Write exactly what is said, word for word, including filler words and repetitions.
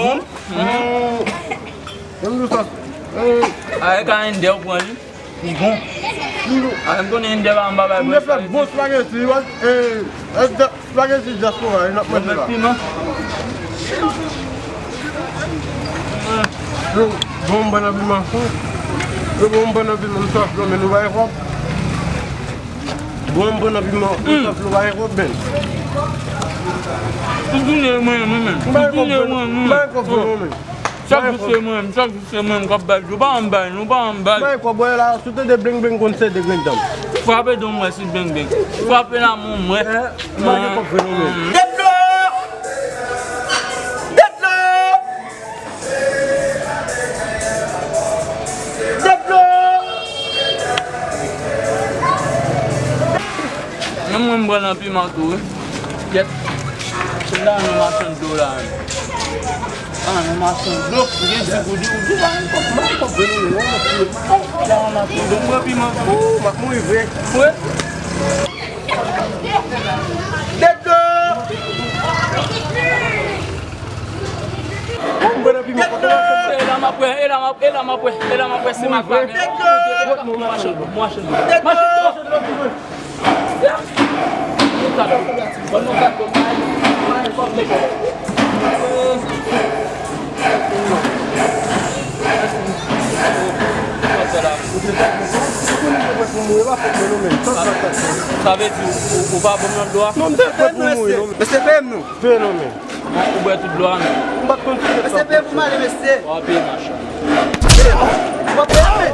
Bon. Menm nou sa. A, e ka endè ou pran li. Li bon. A, m konnen endè pa m pa bay bon spaghetti. Bon spaghetti, wi. E, e, spaghetti diaspora, e n ap manje la. Piman. Yo, bon, m pran nan piman. Yo, bon, m pran nan piman, m sòf, men nou bay kòb. Bon, m pran nan piman, m sòf, nou bay kòb, men. M tounen mwen, mwen, men. M bay kòb, m bay kòb, mwen, men. Chak jou se mwen, chak jou se mwen k ap bay, nou pa ann bay, nou pa ann bay. Bay kòb, wè la, si w tande bling bling, konn se de grenn dan. Frape don mwen si bling bling. Frape la, mon mwen. Mwen gen kòb fenomen. Dèt dlo! Dèt dlo! Dèt dlo! Menm mwen, m pran nan piman tou, wi. Kèt. Se la, nou machann dlo la, menm. Ah, nou machann dlo. Ou gen di pou di, ou di, pa gen kòb, pa gen kòb, vre, non, non, non. Ou pa gen kòb, vre, non, non. Ou pran piman. Ou, m ap mouri vre. Vre? Dèt dlo! Bon, m pran nan piman, kote w ap fè m? E la m ap wè, e la m ap, e la m ap wè, e la m ap wè, se m ak pa gen. Dèt dlo! Machann dlo, machann dlo. Dèt dlo! Machann dlo! Bon, nou ka konn bay, bay kòb nèg yo. Sa vle di, ou, ou pa bon nan dlo a? Non, m te prè pou mouri, non. Mesye, peye m non. Peye non, men. Ou bwè tout dlo a, non? M pa t konn si se sa. Mesye, peye pou m ale, mesye. W ap peye, machann. W ap peye, men.